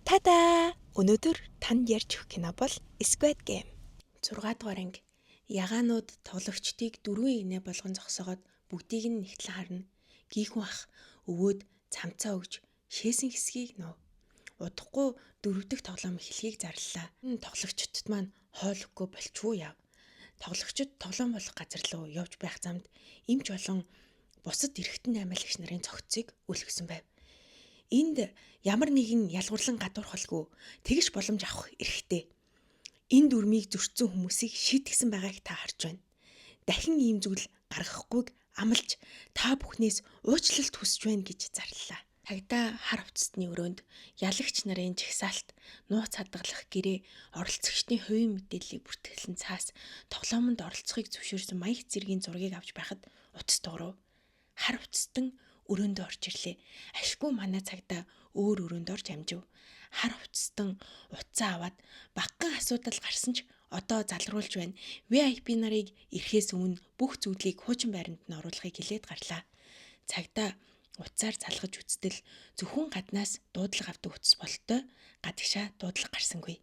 Та-да! Өнөөдөр танд ярьж өгөх кино бол Squid Game. 6 дугаар анги. Ягаанууд тоглогчдыг дөрвөн игнэ болгон зогсоогоод бүгдийг нь нэгтлэн харна. Гийхүн ах өвөөд цамцаа өгж шээсэн хэсгийг нув. Удахгүй дөрөв дэх тоглоом эхлэхийг зарлалаа. Тоглогчдод маань хоол өгөхгүй болчихвоо яв. Тоглогчид тоглоом болох газар руу явж байх замд эмч болон бусад эргэтэн аймаалагч нарын цогцыг өлгөсөн байв. Энд ямар нэгэн ялгуурлан гадуурхалгүй тэгш боломж авах эрхтэй. Энэ дүрмийг зөрчсөн хүмүүсийг шийтгсэн байгааг та харж байна. Дахин ийм зүйл гаргахгүйг амлаж та бүхнээс уучлалт хүсэж байна гэж зарлалаа. Цагдаа хар хувцасны өрөөнд ялагч нарын жагсаалт, нууц хадгалах гэрээ, оролцогчдын хувийн мэдээллийг бүртгэлэн цаас тоглоомонд оролцохыг зөвшөөрсөн маяг зэргийн зургийг авч байхад утас дуурав. Хар хувцастан өрөөндөө орж ирлээ. Ашгүй манай цагдаа өөр өрөөнд орж амжив. Хар хувцастан утсаа аваад багахан асуудал гарсан ч одоо залруулж байна. VIP нарыг ирэхээс өмнө бүх зүйлийг хуучин байранд нь оруулахыг хэлээд гарлаа. Цагдаа утсаар залгаж үзтэл зөвхөн гаднаас дуудлага авдаг утас болтой гадагшаа дуудлага гарсангүй.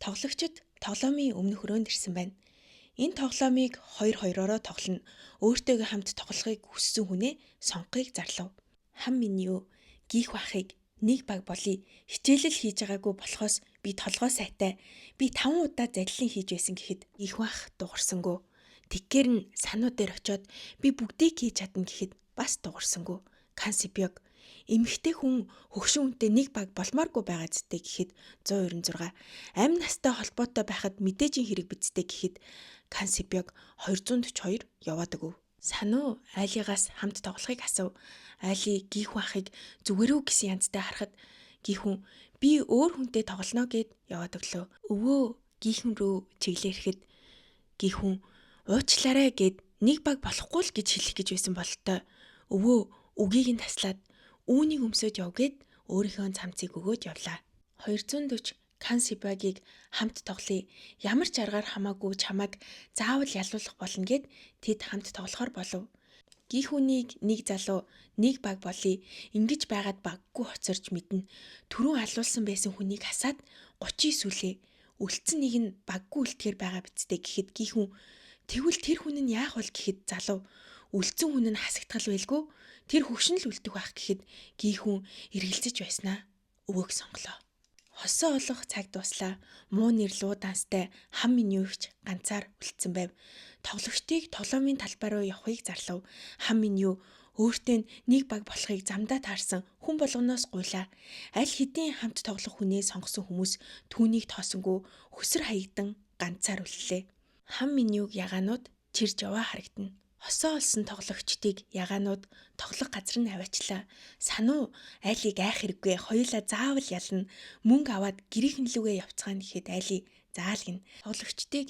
Тоглогчид тоглоомын өмнөх өрөөнд ирсэн байна. Энэ тоглоомыг хоёр хоёроороо тоглоно. Өөртөөгөө хамт тоглохыг хүссэн хүнээ сонгохыг зарлав. Хам минь юу гийх бахыг нэг баг болъё. Хичээлэл хийж байгаагүй болохоос би толгой сайтай. Би 5 удаа залилан хийж байсан гэхэд гийх бах дуурсангүй. Тэггээр нь сануу дээр очиод би бүгдийг хийж чадна гэхэд бас дуурсангүй. Кансибьог эмэгтэй хүн хөгшин хүнтэй нэг баг болмооргүй байгаа зү гэхэд 196, амь настай холбоотой байхад мэдээжийн хэрэг бидтэй гэхэд Кансибьог 242 яваад өгөв. Сануу айлигаас хамт тоглохыг асуув. Айли гийхүн ахыг зүгээр үү гэсэн янзтай харахад гийхүн би өөр хүнтэй тоглоно гэд яваад өглөө. Өвөө гийхүн рүү чиглээ ирэхэд гийхүн уучлаарай гэд нэг баг болохгүй л гэж хэлэх гэж байсан бололтой. Өвөө үгийг нь таслаад үүнийг өмсөж яв гэд өөрийнхөө цамцыг өгөөд явлаа. 240 Кансибагийг хамт тоглоё. Ямар ч аргаар хамаагүй чамайг заавал ялуулах болно гэд тэд хамт тоглохоор болов. Гихүүнийг нэг залуу нэг баг болъё. Ингэж байгаад баггүй хоцорж мэднэ. Түрүүн алуулсан байсан хүнийг хасаад 39 үлээ. Үлдсэн нэг нь баггүй үлдэхээр байгаа бидтэй гэхэд гихүүн тэгвэл тэр хүн нь яах вэ гэхэд залуу үлдсэн хүн нь хасагдгал байлгүй. Тэр хөгшин л үлдэх байх гэхэд гихүүн эргэлзэж байснаа өвөөг сонглоо. Хосоо олох цаг дуслаа. Муу нэр луу данстай хам минь юугч ганцаар үлдсэн байв. Тоглогчдыг тоглоомын талбай руу явахыг зарлав. Хам минь юу өөртөө нэг баг болохыг замдаа таарсан хүн болгоноос гуйлаа. Аль хэдийн хамт тоглох хүнээ сонгосон хүмүүс түүнийг тоосонгүй хөсөр хаягдан ганцаар үллээ. Хам минь юуг ягаанууд чирж яваа харагдана. Хосоо олсон тоглогчдыг ягаанууд тоглох газар нь аваачлаа. Сануу айлыг айх хэрэггүй. Хоёулаа заавал ялна. Мөнгө аваад гэрийнхэн лүүгээ явцгаана гэхэд айли заал гин. Тоглогчдыг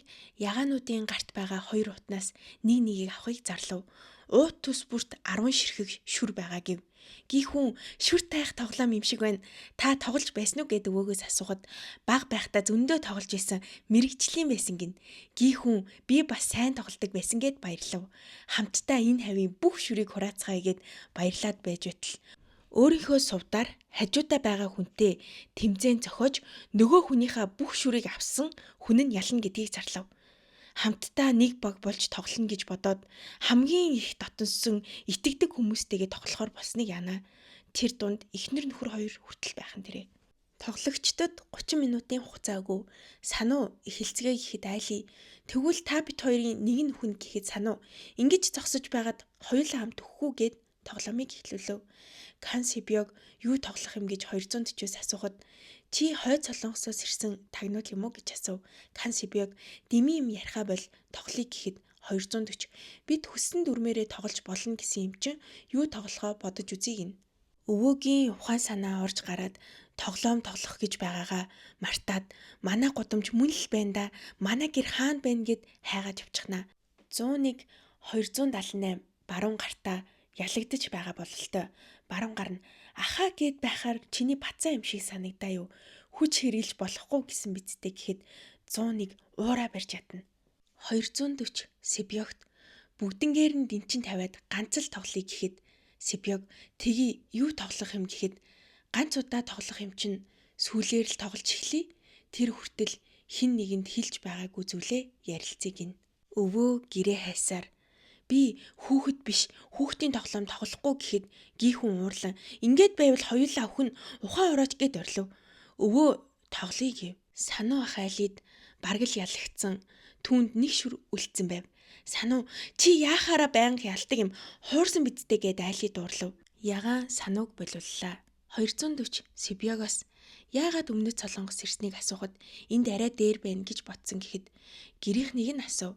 ягаануудын гарт байгаа хоёр утнаас нэг нэгийг авахыг зарлав. Уут төс бүрт 10 ширхэг шүр байгаа гэв. Гихүүн шүр тайх тоглоом юм шиг байна. Та тоглож байсан уу гэд өвөөгөөс асуухад баг байхдаа зөндөө тоглож исэн мэрэгжлийн байсан гин. Гихүүн би бас сайн тоглодог байсан гэд баярлав. Хамтдаа энэ хавийн бүх шүрийг хураацгаая гэд баярлаад байж байтал өөрийнхөө сувдаар хажуудаа байгаа хүнтэй тэмцээн зохиож нөгөө хүнийхээ бүх шүрийг авсан хүн нь ялна гэдгийг зарлав. Хамтдаа нэг баг болж тоглоно гэж бодоод хамгийн их дотноссон итгэдэг хүмүүстэйгээ тоглохоор болсныг яана. Тэр дунд эхнэр нөхөр хоёр хүртэл байх нь тэрэ. Тоглогчдод 30 минутын хугацаа өгөв. Сануу эхэлцгээе гэхэд айлий. Тэгвэл та бит хоёрын нэг нь хүн гэхэд сануу. Ингэж зогсож байгаад хоёулаа хамт өгөхгүй гэд тоглоомыг эхлүүлв. Кансибьог юу тоглох юм гэж 240-оос асуухад чи хойд солонгосоос ирсэн тагнуул юм уу гэж асуув. Кансибьог дими юм ярихаа бол тоглоё гэхэд 240 бид хүссэн дүрмээрээ тоглож болно гэсэн юм чинь юу тоглохоо бодож үзье гин. Өвөөгийн ухаан санаа орж гараад тоглоом тоглох гэж байгаагаа мартаад манай гудамж мөн л байна да. Манай гэр хаана байна гэд хайгаад явчихна. 101 278 баруун гартаа ялагдаж байгаа бололтой. Баруун гар нь ахаа гэд байхаар чиний бацаа юм шиг санагдаа юу. Хүч хэрэглэж болохгүй гэсэн бидтэй гэхэд 101 уураа барьж ядна. 240 Сибьогт бүгднгээр нь дэнчин тавиад ганц л тоглоё гэхэд Сибьог тгий юу тоглох юм гэхэд ганц удаа тоглох юм чинь Сүүлээр л тоглож эхлэе. Тэр хүртэл хэн нэгэнд хэлж байгаагүй зүйлээ ярилцъя гинэ. Өвөө гэрээ хайсаар би хүүхэд биш, хүүхдийн тоглоом тоглохгүй гэхэд гийхүн уурлан ингээд байвал хоёулаа өхөн ухаан орооч гэд орлов. Өвөө тоглоё гэв. Сануу ах айлид бараг л ялагдсан. Түүнд нэг шүр үлдсэн байв. Сануу чи яахаараа байнга ялдаг юм хуурсан бидтэй гэд айлид уурлав. Ягаан санууг болиуллаа. 240 Сибиогоос яагаад өмнөд Солонгос ирснийг асуухад энд арай дээр байна гэж бодсон гэхэд гэрийнхнийг нь асуув.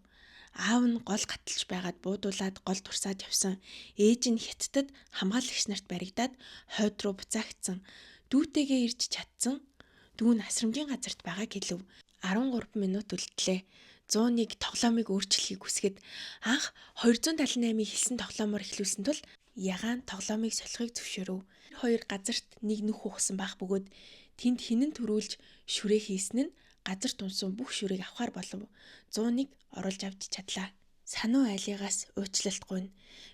Аав нь гол гаталж байгаад буудуулаад гол турсаад явсан. Ээж нь хятадд хамгаалагч нарт баригдаад хойд руу буцаагдсан. Дүүтэйгээ ирж чадсан. Дүү нь асрамжийн газарт байгааг хэлв. 13 минут үлдлээ. 101 тоглоомыг өөрчлөхийг хүсэхэд анх 278-ыг хэлсэн тоглоомоор эхлүүлсэн тул ягаан тоглоомыг солихыг зөвшөөрөв. Хоёр газарт нэг нүх ухсан байх бөгөөд тэнд хинэн төрүүлж шүрээ хийсэн нь газарт унсан бүх шүрээг авахар болов. 101 оруулж авч чадлаа. Сануу айлыгаас уучлалт гуйна.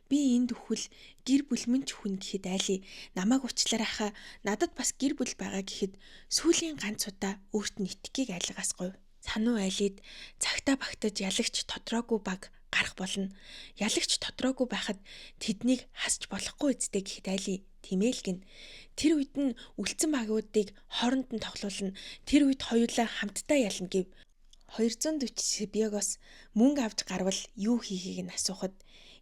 Би энд өхөл гэр бүл минь ч хүн гэхэд айли намайг уучлаарай хаа надад бас гэр бүл байгаа гэхэд сүүлийн ганц удаа өөрт нь итгэхийг айлыгаас гуйв. Сануу айлид цагтаа багтаж ялагч тодроогүй баг гарах болно. Ялагч тодроогүй байхад тэднийг хасч болохгүй үсттэй гэхэд айли тимээл гин. Тэр үед нь үлдсэн багуудыг хооронд нь тоглуулна. Тэр үед хоёулаа хамтдаа ялна гэв. 240 Сибиогоос мөнгө авч гарвал юу хийхийг нь асуухад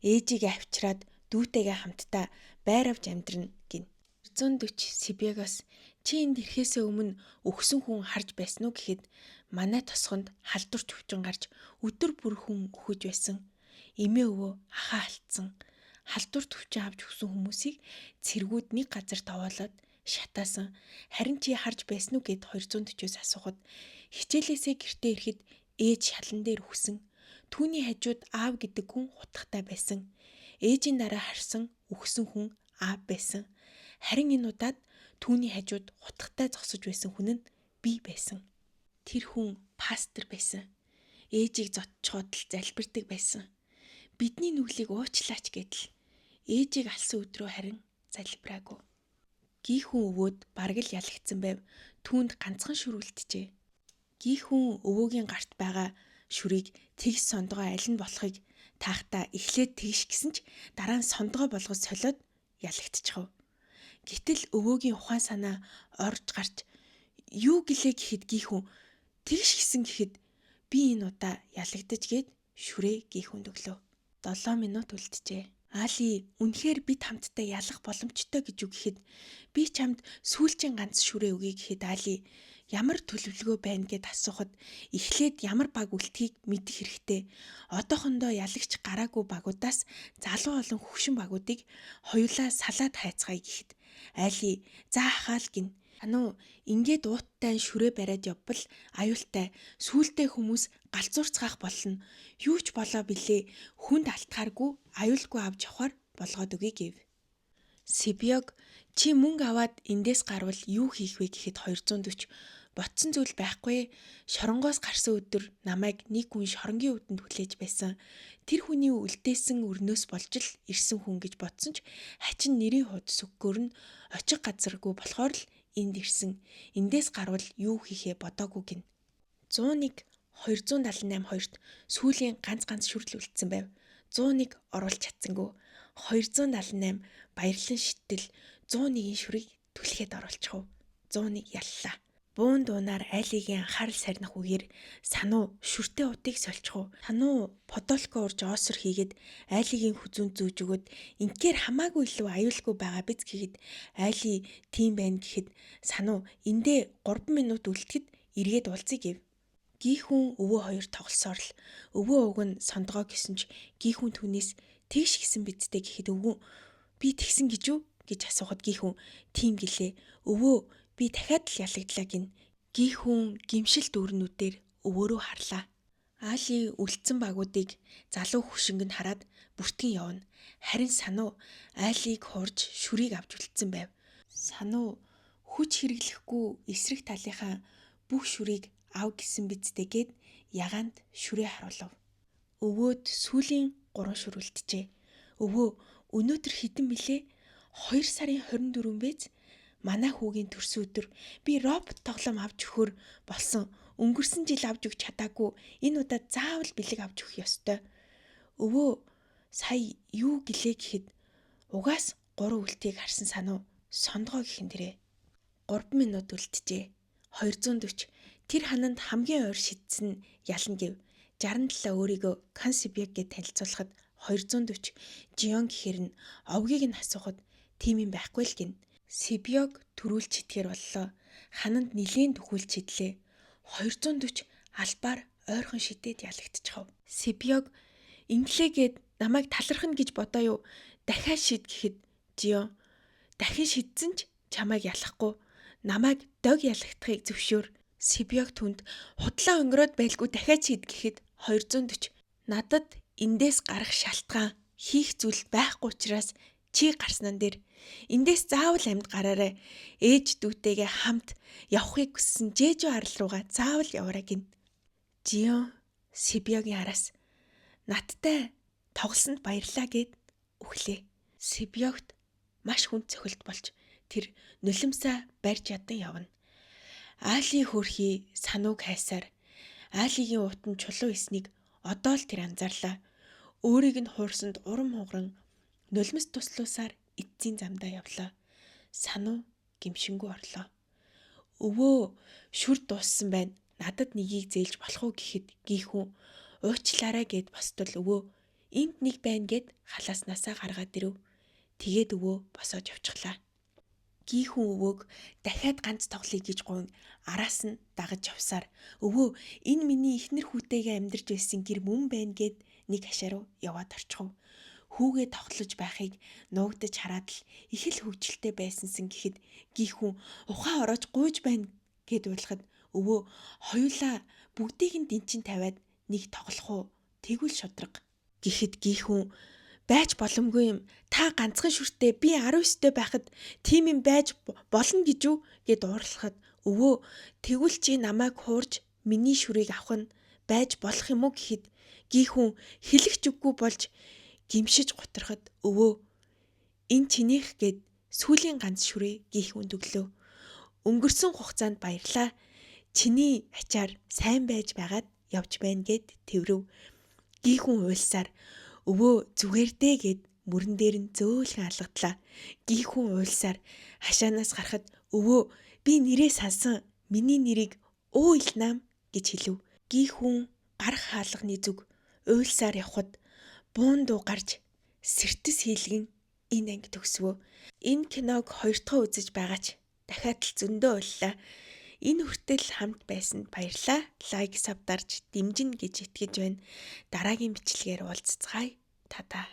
ээжигээ авчираад дүүтэйгээ хамтдаа байр авч амьдрна гин. 240 Сибиогоос чи энд ирэхээсээ өмнө өгсөн хүн харж байсан уу гэхэд манай тосгонд халдвар төвчин гарч өдөр бүр хүн өгөж байсан. Эмээ өвөө ахаа алдсан. Халдвар төвчин авч өгсөн хүмүүсийг цэргүүд нэг газар товоолоод шатаасан. Харин чи харж байсан уу гэд 240-оос асуухад хичээлээсээ гэртээ ирэхэд ээж шалан дээр үхсэн. Түүний хажууд аав гэдэг хүн хутгатай байсан. Ээжийн дараа харсан үхсэн хүн аав байсан. Харин энэ удаад түүний хажууд хутгатай зогсож байсан хүн нь би байсан. Тэр хүн пастор байсан. Ээжийг зодчхоод л залбирдаг байсан. Бидний нүглийг уучлаач гэдэл. Ээжийг алсан өдрөө харин залбираагүй. Гийхүн өвөөд бараг л ялагдсан байв. Түүнд ганцхан шүр үлджээ. Гийхүн өвөөгийн гарт байгаа шүрийг тэгс сондгоо аль нь болохыг таахта эхлээд тэгш гэсэн ч дараа нь сондгоо болгож солиод ялагдчихав. Гэтэл өвөөгийн ухаан санаа орж гарч юу гэлээ гэхэд гийхүн тэгш гисэн гэхэд би энэ удаа ялагдаж гээд шүрээ гийхүнд өглөө. 7 минут үлджээ. Али үнэхээр бид хамтдаа ялах боломжтой гэж үг гэхэд би чамд сүүлчийн ганц шүрээ өгье гэхэд Али ямар төлөвлөгөө байна гэд асуухад эхлээд ямар баг үлдэхийг мэдэх хэрэгтэй. Одоохондоо ялагч гараагүй багуудаас залуу олон хөгшин багуудыг хоёулаа салаад хайцгаая гэхэд Али за ахаал гин. Ануу ингээд ууттай шүрээ бариад явбал аюултай. Сүүлдээ хүмүүс галзуурцгаах болно. Юу ч болоо билээ. Хүнд алтахааргүй аюулгүй авч явахар болгоод өгье гэв. Сибиог чи мөнгө аваад эндээс гарвал юу хийх вэ гэхэд 240 ботсон зүйл байхгүй. Шоронгоос гарсан өдөр намайг нэг хүн шоронгийн үдэнд хүлээж байсан. Тэр хүний үлдээсэн өрнөөс болж л ирсэн хүн гэж бодсон ч хачин нэрийн худас өггөөр нь очих газаргүй болохоор л энд ирсэн. Эндээс гарвал юу хийхээ бодоогүй гин. 101 278 хоёрт сүүлийн ганц ганц шүрэл үлдсэн байв. 101 оруулж чадсангүй. 278 баярлан шитэл 101-ийн шүрийг түлхэд оруулчихв. 101 яллаа. Буун дуунаар айлыгийн анхаарал сарних үгээр сануу шүртэй утыг сольчихв. Сануу подолко урж оосор хийгээд айлыгийн хүзүүнд зүүж өгөөд ингээр хамаагүй илүү аюулгүй байгаа биз гэхэд айли тийм байна гэхэд сануу эндээ 3 минут үлдэхэд эргээд уулзъя гэв. Гийхүн өвөө хоёр тоглосоор л өвөө уг нь сондгоо гэсэн ч гийхүн түүнээс тэгш гисэн бидтэй гэхэд өвгөн би тэгсэн гэж үү гэж асуухад гийхүн тийм гэлээ. Өвөө би дахиад л ялагдлаа гин. Гийхүн гимшил дүүрнүүдээр өвөөрөө харлаа. Али үлдсэн багуудыг залуу хөшинг нь хараад бүртгэн явна. Харин сануу айлыг хурж шүрийг авч үлдсэн байв. Сануу хүч хэрэглэхгүй эсрэг талынхаа бүх шүрийг ав гэсэн бидтэй гээд ягаанд шүрээ харуулв. Өвөөд сүүлийн 3 шүр үлджээ. Өвөө өнөөдөр хэдэн билээ? 2 сарын 24 биз? Манай хүүгийн төрсөн өдөр би робот тоглоом авч өгөхөр болсон. Өнгөрсөн жил авч өгч чадаагүй. Энэ удаа заавал бэлэг авч өгөх ёстой. Өвөө сая юу гэлээ гэхэд угаас 3 үлтийг харсан сануу сондгоо гэх юм дэрээ. 3 минут үлджээ. 240 тэр хананд хамгийн ойр шидсэн нь ялна гэв. 67 өөрийгөө Кансибьяг гэж танилцуулахад 240 Жион гэхэр нь овгийг нь асуухад тийм юм байхгүй л гин. Сибьёг төрүүлж итгэхэр боллоо. Хананд нилээн төхүүлж идлээ. 240 албаар ойрхон шидээд ялагдчихав. Сибьёг инглээгээд намайг талархна гэж бодоо юу? Дахиад шид гэхэд Жион дахин шидсэн ч чамайг ялахгүй. Намайг дог ялагдахыг зөвшөөр. Сибьёг түнд худлаа өнгөрөөд байлгүй дахиад шид гэхэд 240 надад эндээс гарах шалтгаан хийх зүйл байхгүй учраас чи гарснан дээр эндээс заавал амьд гараарай. Ээж дүүтэйгээ хамт явахыг хүссэн Жэжү арал руугаа заавал яваарай гин. Жион Сибьёгийн араас надтай тоглосонд баярлаа гэд үхлээ. Сибьёгт маш хүнд цохилт болж тэр нулимсаа барьж ядан явна. Али хөрхий санууг хайсаар Алигийн уутан чулуу эснийг одоо л тэр анзаарлаа. Өөрийг нь хуурсанд урам хугаран нулимс туслуусаар эцсийн замдаа явлаа. Сануу гимшингүү орлоо. Өвөө шүр дууссан байна. Надад нэгийг зээлж болох уу гэхэд гийхүн уучлаарай гэд бостол өвөө энд нэг байна гэд халааснасаа гаргаад ирэв. Тэгээд өвөө босоож явчихлаа. Гийхүн өвөөг дахиад ганц тоглоё гэж гуйн араас нь дагаж явсаар өвөө энэ миний эхнэр хүүтэйгээ амьдарч байсан гэр мөн байна гэд нэг хашаа руу яваад орчихов. Хүүгээ тоглож байхыг нуугдаж хараад л их л хөвгөлтэй байсансан гэхэд гийхүн ухаан ороож гуйж байна гэд уулахад өвөө хоёулаа бүгдийг нь дэнчин тавиад нэг тоглох уу тэгвэл шудраг гэхэд гийхүн байж боломгүй юм. Та ганцхан шүртэй би 19-тэй байхад тийм юм байж болно гэж үү гэд уурлахад өвөө тэгвэл чи намайг хуурж миний шүрийг авах нь байж болох юм уу гэхэд гийхүн хэлэх ч үггүй болж гимшиж гутрахад өвөө энэ чинийх гэд сүүлийн ганц шүрээ гийхүнд өглөө. Өнгөрсөн хугацаанд баярлаа. Чиний ачаар сайн байж байгаад явж байна гэд тэрв. Гийхүн уйлсаар өвөө зүгээр дээ гэд мөрөн дээр нь зөөлхөн алгадлаа. Гийхүн уйлсаар хашаанаас гарахад өвөө би нэрээ сансан миний нэрийг өө илнам гэж хэлв. Гийхүн гарах хаалганы зүг уйлсаар явхад буун дуу гарч сэртэс хийлгэн энэ анги төгсвөө. Энэ киног хоёр дахь үзэж байгаа ч дахиад л зөндөө уйллаа. Энэ хүртэл хамт байсанд баярлалаа. Лайк, саб дарж дэмжинэ гэж итгэж байна. Дараагийн бичлэгээр уулзцгаая. Та-та.